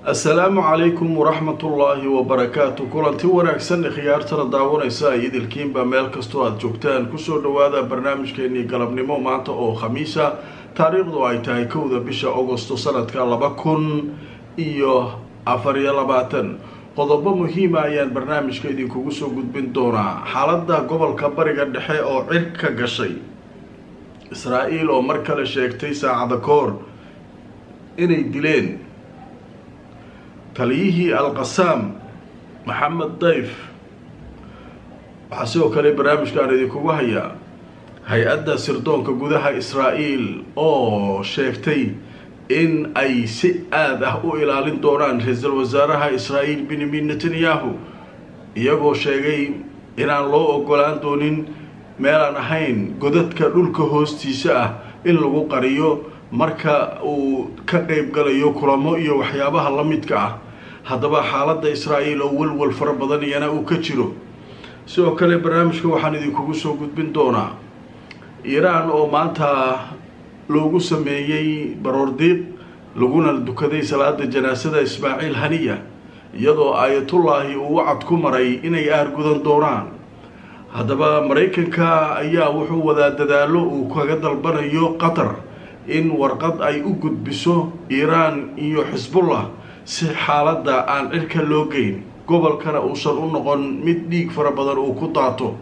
Asalaamu calaykum waraxmatullaahi wabarakaatu. Kulanti wanaagsan khiyaartana daawanaysa idilkiinba meel kastoo aada joogtaan, kusoo dhawaada barnaamijkeenii galabnimo maanta oo khamiisa, taariikhdu ay tahay 1da bisha Agosto sanadka 2024. Qodobo muhiima ayaan barnaamijka idinkugu soo gudbin doonaa. Xaaladda gobolka Bariga Dhexe oo cirka gashay, Israa'iil oo mar kale sheegtay saacada kahor inay dileen taliyihii Alqasaam Maxamed Dayf. Waxaa sidoo kale barnaamijkaan idinkugu hayaa hay-adda sirdoonka gudaha Israa'iil oo sheegtay in ay si aada ah u ilaalin doonaan ra-iisul wasaaraha Israa'iil Benyamin Netanyahu, iyagoo sheegay inaan loo ogolaan doonin meelaan ahayn godadka dhulka hoostiisa ah in lagu qariyo marka uu ka qeyb galayo kulamo iyo waxyaabaha la midka ah. Haddaba xaaladda Israa'iil oo walwal fara badan iyana uu ka jiro. Sidoo kale barnaamijka waxaan idinkugu soo gudbin doonaa Iiraan oo maanta loogu sameeyey baroordiiq laguna dukaday salaada janaasada Ismaaciil Haniya, iyadoo Aayatullaahi uu wacad ku maray inay aargudan doonaan. Haddaba Maraykanka ayaa wuxuu wadaa dadaallo uu kaga dalbanayo Qatar in warqad ay u gudbiso Iiraan iyo Xisbullah si xaaladda aan cirka loo geyn, gobolkana uusan u noqon mid dhiig fara badan uu ku daato.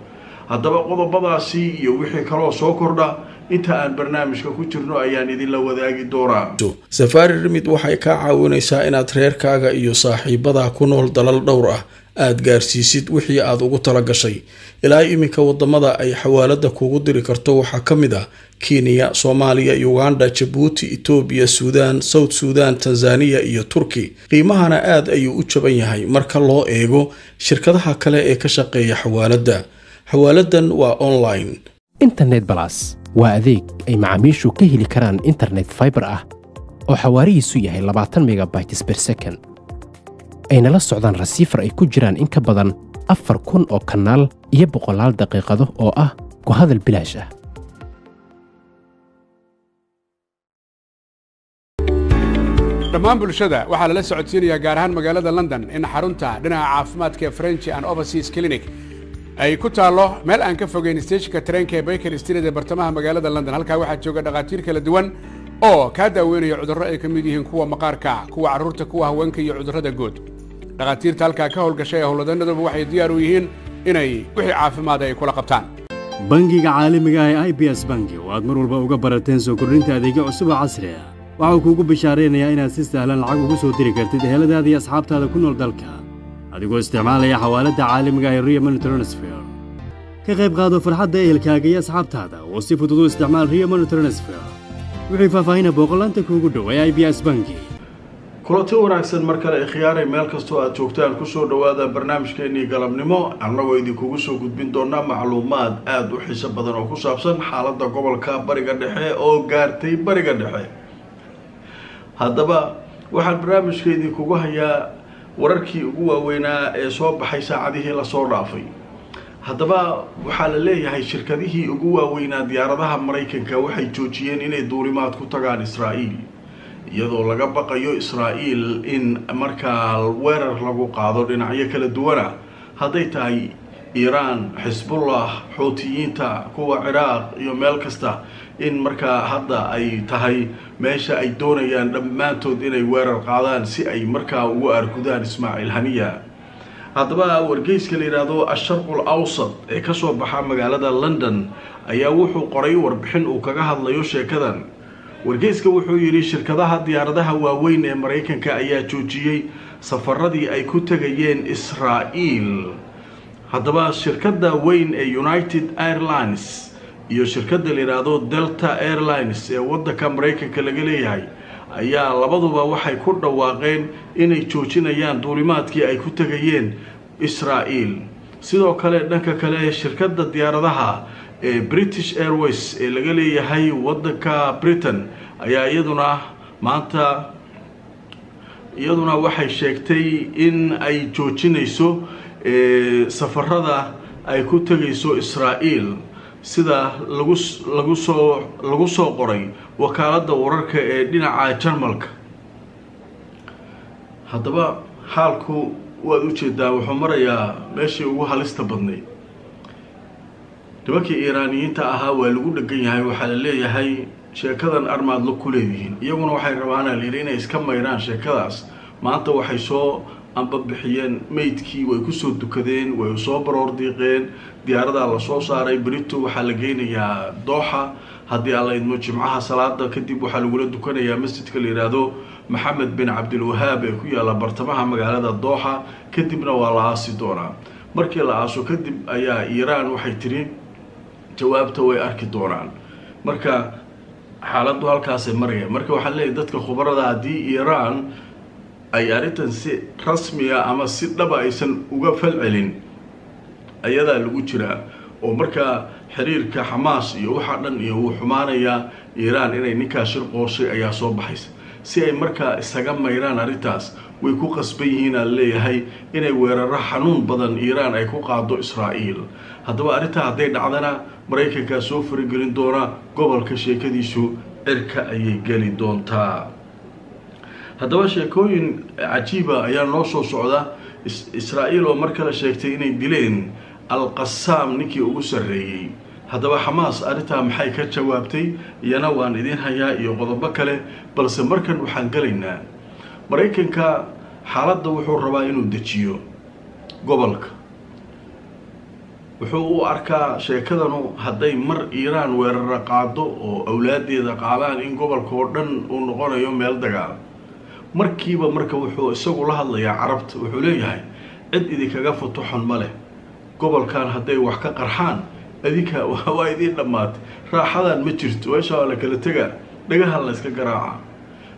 Haddaba qodobadaasi iyo wixii kaloo soo kordha inta aan barnaamijka ku jirno ayaan idinla wadaagi doonaa. Safari Remit waxay kaa caawinaysaa inaad reerkaaga iyo saaxiibadaa ku nool dalal dhowr ah aada gaarsiisid wixii aad ugu tala gashay. Ilaa iminka wadamada ay xawaalada kugu diri karto waxaa ka mid ah Kenya, Soomaaliya, Uganda, Jabuuti, Itoobiya, Suudaan, South Suudan, Tanzaniya iyo Turki. Qiimahana aada ayuu u jaban yahay marka loo eego shirkadaha kale ee ka shaqeeya xawaaladda. Xawaaladan waa online. Internet Plus waa adeeg ay macaamiishu ka heli karaan internet fiber ah oo xawaarihiisu yahay 20 megabytes per second, ayna la socdaan receiver ay ku jiraan in ka badan 4000 oo kanaal iyo boqolaal daqiiqado oo ah ku hadal bilaash ah. Dhammaan bulshada waxaa lala socodsiinayaa, gaar ahaan magaalada London, in xarunta dhinaca caafimaadka ee French and Overseas Clinic ay ku taallo meel aan ka fogeyn steeshinka tareenka ee Baker Street ee bartamaha magaalada London. Halkaa waxaa jooga dhakhaatiir kala duwan oo kaa daaweynaya cudurro ay ka mid yihiin kuwa maqaarka, kuwa carruurta, kuwa haweenka iyo cudurrada guud. Dhakhaatiirta halkaa ka howlgashay ee howlwadanaduba waxay diyaar u yihiin inay wixii caafimaad ay kula qabtaan. Bangiga caalamiga ah ee IBS Bangi oo aad mar walba uga barateen soo kordhinta adeegyo cusub oo casri ah, waxa uu kuugu bishaaraynayaa inaad si sahlan lacag ugu soo diri kartid eheladaada iyo asxaabtaada ku nool dalka, adigoo isticmaalaya xawaaladda caalamiga ah ee Ria Money Transfer. Ka qayb qaado farxadda ehelkaaga iyo asxaabtaada oo si fudud u isticmaal Ria Money Transfer. Wixii faahfaahina booqolaanta kuugu dhow ee IBS Bangi. Kulanti wanaagsan mar kale ikhyaaray, meel kastoo aada joogtaan, kusoo dhawaada barnaamijkeenii galabnimo, annagoo idinkugu soo gudbin doonaa macluumaad aada u xiiso badan oo ku saabsan xaaladda gobolka Bariga Dhexe oo gaartay Bariga Dhexe. Haddaba waxaan barnaamijka idinkugu hayaa wararkii ugu waaweynaa ee soo baxay saacadihii lasoo dhaafay. Haddaba waxaa la leeyahay shirkadihii ugu waaweynaa diyaaradaha Maraykanka waxay joojiyeen inay duulimaad ku tagaan Israa'iil, iyadoo laga baqayo Israa'iil in markaa weerar lagu qaado dhinacyo kala duwana, hadday tahay Iiraan, Xisbullah, Xuutiyiinta, kuwa Ciraaq iyo meel kasta, in markaa hadda ay tahay meesha ay doonayaan dhammaantood inay weerar qaadaan si ay markaa ugu aargudaan Ismaaciil Haniya. Haddaba wargeyska la yidhaahdo Asharqul Awsat ee kasoo baxa magaalada London ayaa wuxuu qoray warbixin uu kaga hadlayo sheekadan. Wargeyska wuxuu yidhi shirkadaha diyaaradaha waaweyn ee Maraykanka ayaa joojiyey safaradii ay ku tegayeen Israa'iil. Haddaba shirkadda weyn ee United Airlines iyo shirkadda la yidhaahdo Delta Airlines ee waddanka Maraykanka laga leeyahay ayaa labaduba waxay ku dhawaaqeen inay joojinayaan duulimaadkii ay ku tegayeen Israa'iil. Sidoo kale dhanka kale shirkadda diyaaradaha ee British Airways ee laga leeyahay waddanka Britain ayaa iyaduna maanta Iyaduna waxay sheegtay in ay joojinayso safarada ay ku tegayso Israa'iil, sida lagu soo qoray wakaaladda wararka ee dhinaca Jarmalka. Haddaba xaalku waad u jeedaa, wuxuu marayaa meeshii ugu halista badnayd. Nimankii Iiraaniyiinta ahaa waa lagu dhegan yahay, waxaa la leeyahay sheekadan armaad la ku leedihiin. Iyaguna waxay rabaana layidhi inay iska mayraan sheekadaas. Maanta waxay soo ambabixiyeen meydkii, way kusoo dukadeen, way soo baroor diiqeen, diyaaradaa lasoo saaray. Berito waxaa la geynayaa Dooxa haddii Alla idmo. Jimcaha salaada kadib waxaa lagula dukanayaa masjidka la yidhaahdo Maxamed bin Cabdilwahaab ee ku yaalla bartamaha magaalada Dooxa, kadibna waa la aasi doonaa. Markii la aaso kadib ayaa Iiraan waxay tiri jawaabta way arki doonaan. Marka xaaladdu halkaasay maraya. Marka waxaa leeyahy dadka khubarada, haddii Iiraan ay arrintan si rasmiya ama si dhaba aysan uga falcelin, ayadaa lagu jiraa oo markaa xiriirka Xamaas iyo waxaa dhan iyo wuu xumaanayaa. Iiraan inay ninkaa shirqooshay ayaa soo baxaysa. Si ay markaa isaga mayraan arrintaas, way ku qasban yihiin aa leeyahay inay weeraro xanuun badan Iiraan ay ku qaado Israa'iil. Haddaba arrintaa hadday dhacdana, Maraykankaa soo faragelin doona gobolka, sheekadiisu cirka ayay geli doontaa. Haddaba sheekooyin cajiiba ayaa noo soo socda. Israa'iil oo mar kale sheegtay inay dileen Alqasaam, ninkii ugu sarreeyey. Haddaba Xamaas arrintaa maxay ka jawaabtay? Iyana waan idiin hayaa iyo qodobo kale, balse markan waxaan gelaynaa Maraykanka. Xaaladda wuxuu rabaa inuu dejiyo gobolka. Wuxuu u arkaa sheekadanu hadday mar Iiraan weerara qaado oo awlaadeeda qaadaan in gobolka oo dhan uu noqonayo meel dagaal markiiba. Marka wuxuu isagu la hadlayaa Carabta, wuxuu leeyahay cid idinkaga futuxon ma leh gobolkan. Hadday wax ka qarxaan adinka waa idiin dhammaatay, raaxadan ma jirto, meesha waa la kala tegaa, dhagahan la iska garaaca,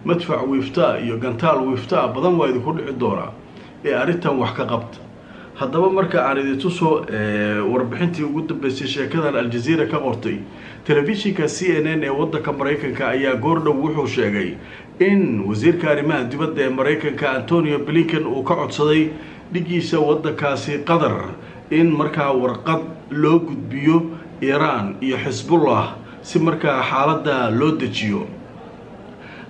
madfac wiiftaa iyo gantaal wiiftaa badan waa idinku dhici doonaa ee arrintan wax ka qabta. Haddaba marka aan idin tuso warbixintii ugu dambeysay sheekadan Aljaziira ka qortay. Telefishinka CNN ee waddanka Maraykanka ayaa goordhow wuxuu sheegay in wasiirka arrimaha dibadda ee Maraykanka Antonio Blinken uu ka codsaday dhigiisa waddankaasi Qatar in markaa warqad loo gudbiyo Iiraan iyo Xisbullah si markaa xaaladda loo dejiyo.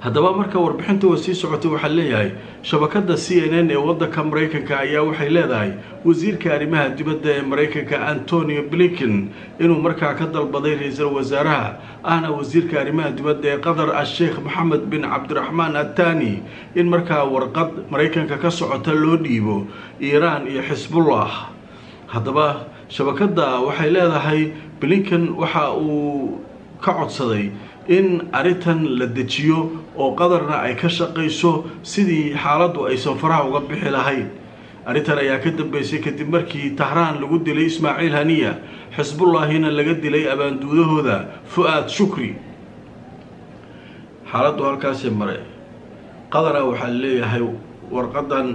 Haddaba marka warbixinta waa sii socotay, waxaa leeyahay shabakadda CNN ee waddanka Maraykanka ayaa waxay leedahay wasiirka arrimaha dibadda ee Maraykanka Antonio Blinken inuu markaa ka dalbaday ra-iisul wasaaraha ahna wasiirka arrimaha dibadda ee Qatar Asheekh Maxamed bin Cabdiraxmaan Attani in markaa warqad Maraykanka ka socota loo dhiibo Iiraan iyo Xisbullah. Haddaba shabakadda waxay leedahay Blinken waxa uu ka codsaday in arrintan la dejiyo oo Qatarna ay ka shaqayso sidii xaaladdu aysan faraha uga bixi lahayn. Arrintan ayaa ka dambeysay kadib markii Tahraan lagu dilay Ismaaciil Haniya, Xisbullaahina laga dilay abaanduudahooda Fu-aad Shukri. Xaaladdu halkaasii mare. Qatara waxaa leeyahay warqadan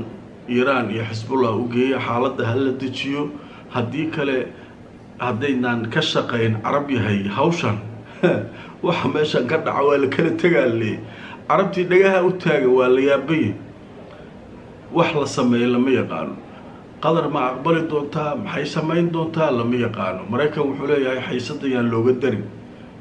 Iiraan iyo Xisbullah u geeya, xaaladda ha la dejiyo, haddii kale haddaynaan ka shaqayn Carab yahay hawshan waxa meeshan ka dhaca waa la kala tegaale. Carabtii dhagaha u taaga, waa la yaabanya, wax la sameeyo lama yaqaano. Qatar ma aqbali doontaa? Maxay samayn doontaa? Lama yaqaano. Maraykan wuxuu leeyahay xaysadda yaan looga darin,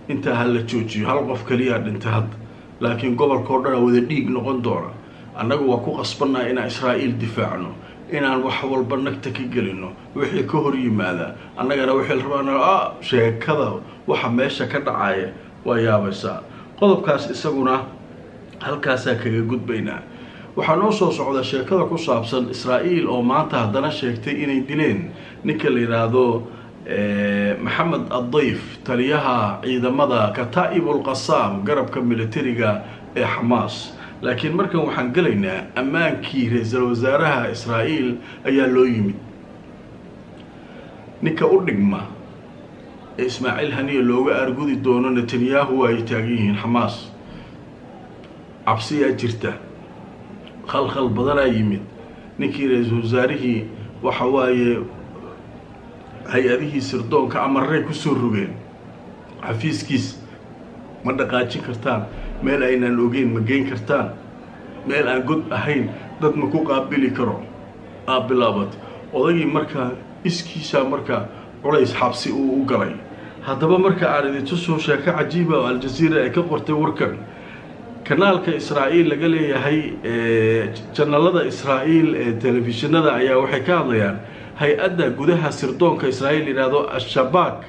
intaa ha la joojiyo. Hal qof keliyaa dhintay hadda, laakiin gobolka oo dhan a wada dhiig noqon doona. Annagu waa ku qasbannaha inaan Israa'iil difaacno, inaan wax walba nagta ka gelino wixii ka hor yimaada. Annagana waxay rabaan sheekada waxa meesha ka dhacaya waa yaabaysaa. Qodobkaas isaguna halkaasaa kaga gudbaynaa. Waxaa noo soo socda sheekada ku saabsan Israa'iil oo maanta haddana sheegtay inay dileen ninka la yidhaahdo Maxamed Addayf, taliyaha ciidamada Kataa'ib Ulqasaam, garabka militariga ee Xamaas. Laakiin markan waxaan gelaynaa ammaankii ra-iisul wasaaraha Israa'iil ayaa loo yimid. Ninka u dhigma ee Ismaaciil Haniya looga argudi doono Netanyahu ay taagan yihiin Xamaas. Cabsiyaa jirta, khalkhal badanaa yimid. Ninkii ra-iisul wasaarihii waxa waaye hay-adihii sirdoonka amarey kusoo rogeen, xafiiskiis ma dhaqaajin kartaan, meel aynaan ogeyn ma geyn kartaan. Meel aan god ahayn dad ma ku qaabili karo aa bilaabat. Odagii markaa iskiisaa marka culays xabsi uu u galay. Haddaba marka aan idin tusoo sheeko cajiiba oo Aljaziira ay ka qortay warkan, kanaalka Israa'iil laga leeyahay, janalada Israa'iil ee telefishinada ayaa waxay ka hadlayaan hay-adda gudaha sirdoonka Israa'iil yidhaahdo Al-Shabaak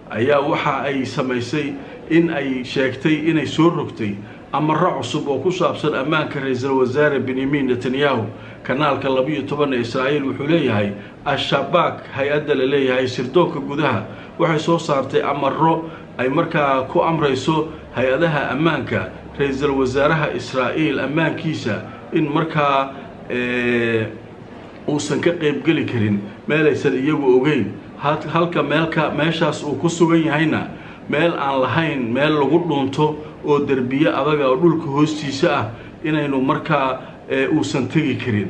ayaa waxa ay samaysay in ay sheegtay inay soo rogtay amaro cusub oo ku saabsan ammaanka ra-iisul wasaare Benyamin Netanyahu. Kanaalka 12 ee Israa'iil wuxuu leeyahay Al-Shabaak, hay-adda la leeyahay sirdoonka gudaha, waxay soo saartay amaro ay markaa ku amrayso hay-adaha ammaanka ra-iisul wasaaraha Israa'iil ammaankiisa in markaa uusan ka qaybgeli karin meelaysan iyagu ogeyn, halka meelka meeshaas uu ku sugan yahayna meel aan lahayn meel lagu dhuunto oo derbiye adaga oo dhulka hoostiisa ah inaynu markaa uusan tegi karin.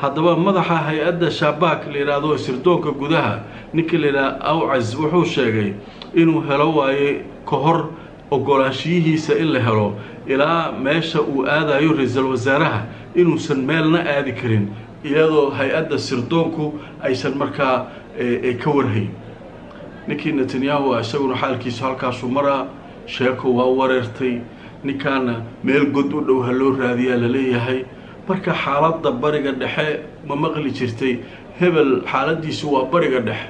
Haddaba madaxa hay-adda Shabaak la yidhaahdo sirdoonka gudaha, ninka la yidhahdo Awcas, wuxuu sheegay inuu helo waaye ka hor ogolaanshiyihiisa in la helo ilaa meesha uu aadayo ra-iisul wasaaraha inuusan meelna aadi karin iyadoo hay-adda sirdoonku aysan markaa ka warhayn. Ninkii Netanyahu isaguna xaalkiisu halkaasuu maraa, sheeko waa wareertay, ninkaana meel god u dhow ha loo raadiyaa la leeyahay. Marka xaaladda bariga dhexe ma maqli jirtay hebel xaaladiisu waa bariga dhexe.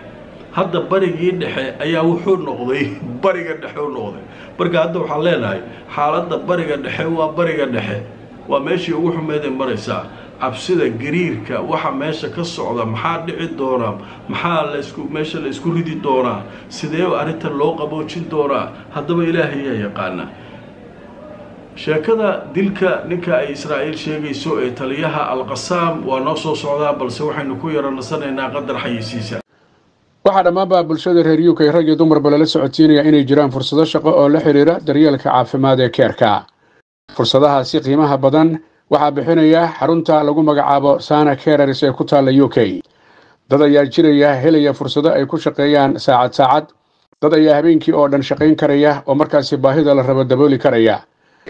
Hadda barigii dhexe ayaa wuxuu noqday bariga dhexe u noqday. Marka hadda waxaan leenahay xaaladda bariga dhexe waa bariga dhexe, waa meeshii ugu xumeeday maraysaa. Cabsida, gariirka, waxa meesha ka socda, maxaa dhici doonaa, maxaa laisku meesha la isku ridi doonaa, sidee arrintan loo qaboojin doonaa, haddaba Ilaahay yaa yaqaana. Sheekada dilka ninka ay Israa'iil sheegayso ee taliyaha Alqasaam waa noo soo socdaa, balse waxaynu ku yara nasanaynaa qadar xayeysiisa. Waxaa dhammaanba bulshada reer UK, rag iyo dumarba, lala socodsiinaya inay jiraan fursado shaqo oo la xidhiira daryeelka caafimaad ee care-ka. Fursadahaasi qiimaha badan waxaa bixinaya xarunta lagu magacaabo Sana Carers ee ku taalla UK. Dad ayaa jiraya helaya fursado ay ku shaqeeyaan saacad saacad, dad ayaa habeenkii oo dhan shaqayn karaya oo markaasi baahida la rabo dabooli karaya.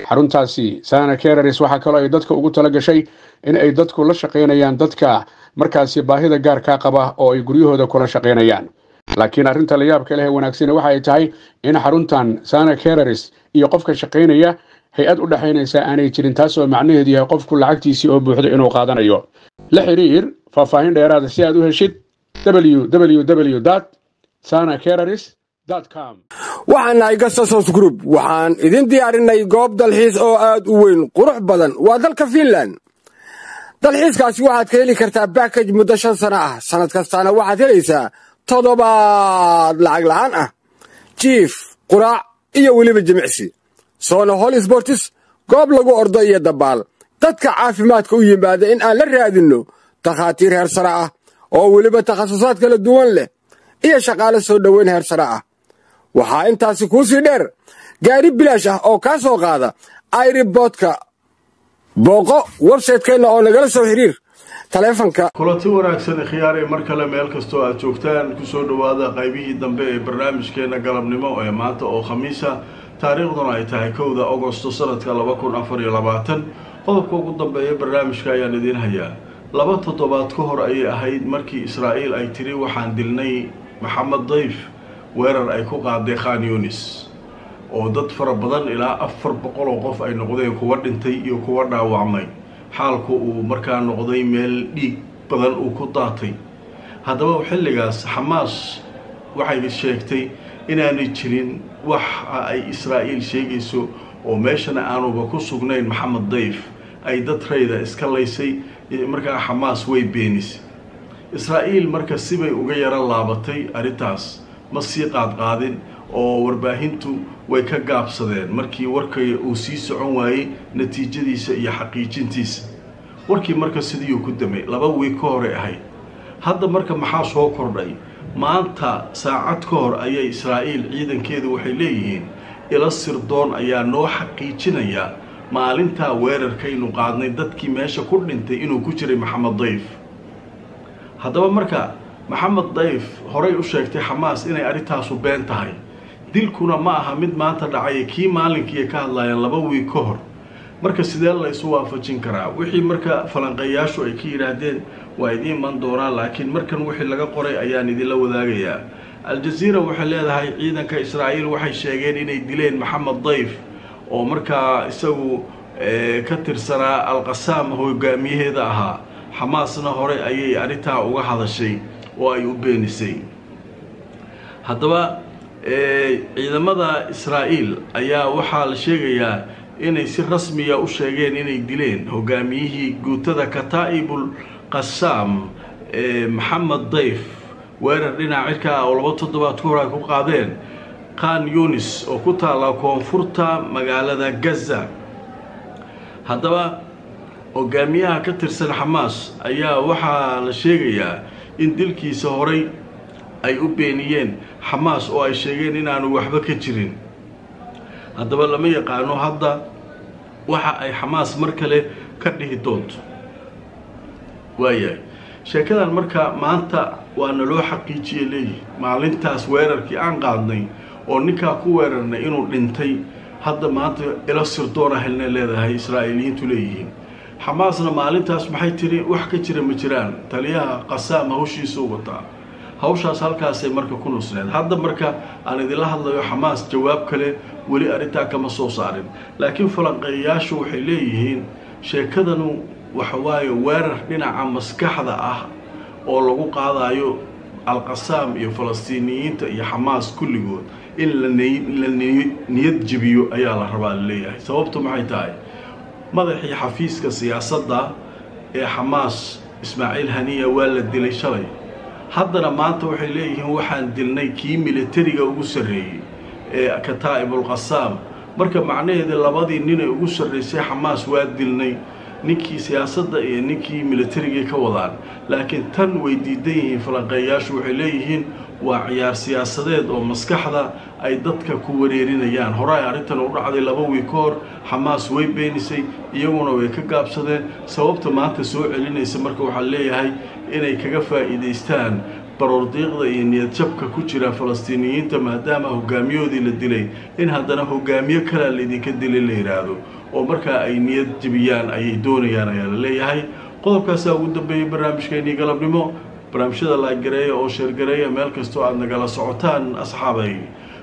Xaruntaasi Sana Carers waxaa kaloo ay dadka ugu tala gashay in ay dadku la shaqaynayaan dadka markaasi baahida gaarkaa qaba oo ay guryahooda kula shaqaynayaan. Laakiin arrinta la yaabka leh ee wanaagsani waxa ay tahay in xaruntan Sana Carers iyo qofka shaqaynaya hay-ad u dhexaynaysa aanay jirin, taasoo macnaheedu yahay qofku lacagtiisii oo buuxdo inuu qaadanayo. La xiriir faahfaahin dheeraada si aad u heshid www.sanacarers.com. Waxaan nahay Gasasos Group. Waxaan idin diyaarinay goob dalxiis oo aad u weyn, qurux badan, waa dalka Fiinland. Dalxiiskaasi waxaad ka heli kartaa package muddo 5 sano ah. Sannad kastaana waxaad helaysaa toddobaad lacag la'aan ah, jiif, quraac iyo weliba jimicsi, sauna, hall sports, goob lagu ordo iyo dabaal. Dadka caafimaadka u yimaada in aan la raadinno takhaatiir heer sare ah oo weliba takhasusaad kala duwan leh iyo shaqaale soo dhoweyn heer sare ah. Waxaa intaasi kuu sii dheer gaari bilaash ah oo kaa soo qaada airport-ka. Booqo website-keenna oo nagala soo xiriir taleefanka. Kulanti wanaagsan, khiyaare, mar kale meel kastoo aad joogtaan, kusoo dhowaada qaybihii dambe ee barnaamijkeena galabnimo ee maanta oo Khamiisa, taariikhduna ay tahay 1-da Agosto sanadka 2024. Qodobka ugu dambeeya barnaamijka ayaan idiin hayaa. 2 toddobaad ka hor ayay ahayd markii Israa'iil ay tiri waxaan dilnay Maxamed Dayf, weerar ay ku qaaday Khan Yunis oo dad fara badan, ilaa 400 oo qof ay noqdeen kuwa dhintay iyo kuwa dhaawacmay, xaalku uu markaa noqday meel dhiig badan uu ku daatay. Haddaba xilligaas Xamaas waxay sheegtay inaanay jirin waxa ay Israa'iil sheegayso oo meeshana aanuba ku sugnayn Maxamed Dayf, ay dad rayda iska laysay. Markaa Xamaas way beenisay. Israa'iil marka sibay uga yaro laabatay arrintaas, ma sii qaadqaadin oo warbaahintu way ka gaabsadeen markii warkay uu sii socon waayey natiijadiisa iyo xaqiijintiisa. Warkii marka sidiiuu ku damay 2 wiig ka hore ahayd. Hadda marka maxaa soo kordhay? Maanta saacad ka hor ayay Israa'iil ciidankeedu waxay leeyihiin ilo sirdoon ayaa noo xaqiijinaya maalintaa weerarkaynu qaadnay dadkii meesha ku dhintay inuu ku jiray Maxamed Dayf. Haddaba marka Maxamed Dayf horay u sheegtay Xamaas inay arrintaasu been tahay, dilkuna ma aha mid maanta dhacay, kii maalinkiiya ka hadlayaan 2 wiig ka hor. Marka sidee la isu waafajin karaa? Wixii marka falanqeeyaashu ay ka yidhaahdeen waa idiin iman doonaa, laakiin markan wixii laga qoray ayaan idinla wadaagayaa. Aljaziira waxay leedahay ciidanka Israa'iil waxay sheegeen inay dileen Maxamed Dayf oo markaa isagu ka tirsanaa Alqasaam hogaamiyaheeda ahaa. Xamaasna hore ayay arrintaa uga hadashay oo ay u beenisay. Haddaba ciidamada Israa'iil ayaa waxaa la sheegayaa inay si rasmiya u sheegeen inay dileen hogaamiyihii guutada Kataa'ibul Qasaam Maxamed Dayf weerar dhinaca cirka ah oo 2 toddobaad ka hor ay ku qaadeen Khan Yunis oo ku taala koonfurta magaalada Gaza. Haddaba hogaamiyaha ka tirsan Xamaas ayaa waxaa la sheegayaa in dilkiisa horay ay u beeniyeen Xamaas oo ay sheegeen inaanu waxba ka jirin. Haddaba lama yaqaano hadda waxa ay Xamaas mar kale ka dhihi doonto. Waayahay, sheekadan marka maanta waa naloo xaqiijiyey leeyihi maalintaas weerarkii aan qaadnay oo ninkaa ku weerarnay inuu dhintay, hadda maanta ilo sirdoona helnay leedahay Israa'iiliyiintu leeyihiin. Xamaasna maalintaas maxay tiri? Wax ka jira ma jiraan, taliyaha Qasaam hawshiisa u wataa, hawshaas halkaasay marka ku nusneed. Hadda marka aan idinla hadlayo Xamaas jawaab kale weli arrintaa kama soo saarin, laakiin falanqeeyayaashu waxay leeyihiin sheekadanu waxa waaye weerar dhinaca maskaxda ah oo lagu qaadayo Alqasaam iyo Falastiiniyiinta iyo Xamaas kulligood in la niyad jebiyo ayaa la rabaa laleeyahay. Sababtu maxay tahay? Madaxii xafiiska siyaasadda ee Xamaas Ismaaciil Haniya waa la dilay shalay. Haddana maanta waxay leeyihiin waxaan dilnay kii militariga ugu sarreeyey ee Kataa'ibul Qasaam. Marka macnaheeda labadii nin ee ugu sarreysay Xamaas waa dilnay, ninkii siyaasadda iyo ninkii militarigii ka wadaan. Laakiin tan way diidan yihiin falanqeeyaashu, waxay leeyihiin waa ciyaar siyaasadeed oo maskaxda ay dadka ku wareerinayaan. Hore ay arrintan u dhacday 2 wiig ka hor, Xamaas way beenisay, iyaguna way ka gaabsadeen. Sababta maanta soo celinaysa marka waxaa leeyahay inay kaga faa'iidaystaan baroordiiqda iyo niyadjabka ku jira Falastiiniyiinta, maadaama hogaamiyahoodii la dilay in haddana hogaamiye kalea laydinka dilay la yidhaahdo oo markaa ay niyad jebiyaan ayay doonayaan ayaa la leeyahay. Qodobkaasaa ugu dambeeyey barnaamijkeenii galabnimo. Barnaamijyada laaggareeya oo sheergareeya meel kastoo aad nagala socotaan asxaabay.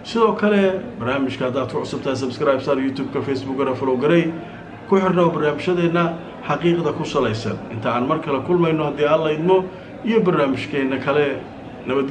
Sidoo kale barnaamijka haddaad ku cusubtahay subscribe saar YouTube-ka, Facebookana follow garey, ku xirnow barnaamijyadeenna xaqiiqda ku salaysan. Inta aan mar kale kulmayno haddii Alla idmo iyo barnaamijkeenna kale, nabadgelyo.